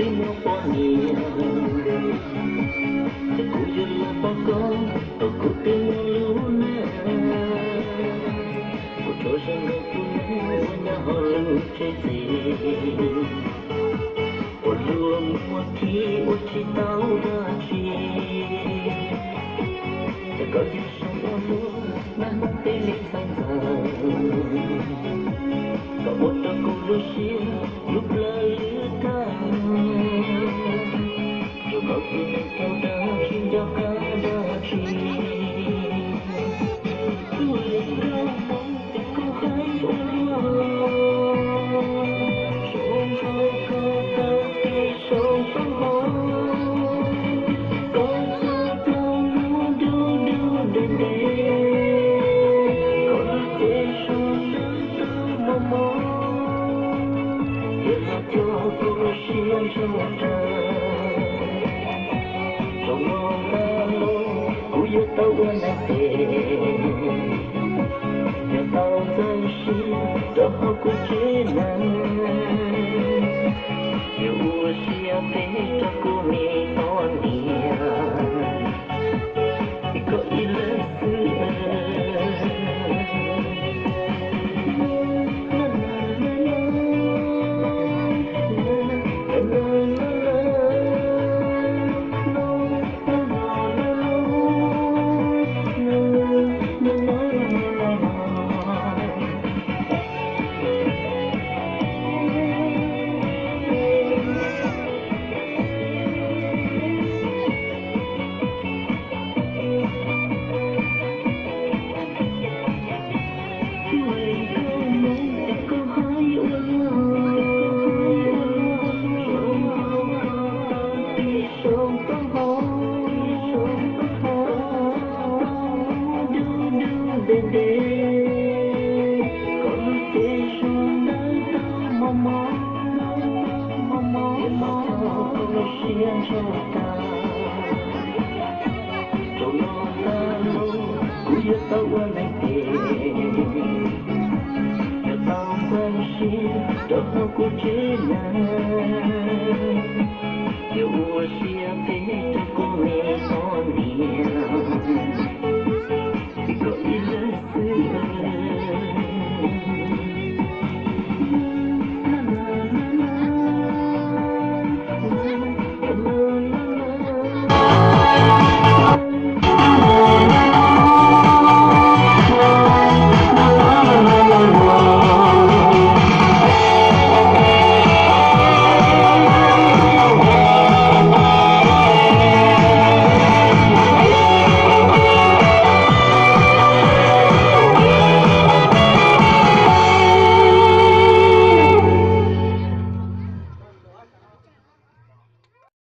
Muaj poj niam, ces kuv yuav los pab koj kom kuv twb muaj lub neej. Kuv rov zoo nrog kuv nyob ua nyob hauv lub tsev txiv uas luag muab khi ua tsis tau dab tsi. Ces koj yuav zoo ua luaj, nag hmo peb li txhawj ntxaws, koj ua rau kuv lub siab lub plawv lwj tag. Rau qhov kuv neeg thaum ntawd tsis nco qab dab tsi. Kuv li nkauj Hmoob ces kuv hais ua luaj, zoo nkaus koj tau kev sau fob hov, koj txawj tau lub dub dub ntev ntev, koj lub cev zoo dawb tau mos mos, thiab los coj kuv lub siab ntsoog rawv. Rau no tag los kuv yuav tau ua neeg phem, yuav tau ntxeev siab rau hauv kuv tsev neeg, yuav ua siab phem rau kuv me poj niam, es koj ib leeg xwb. Rau no tag los kuv yuav tau ua neeg phem, yuav tau ntxeev siab rau hauv kuv tsev neeg.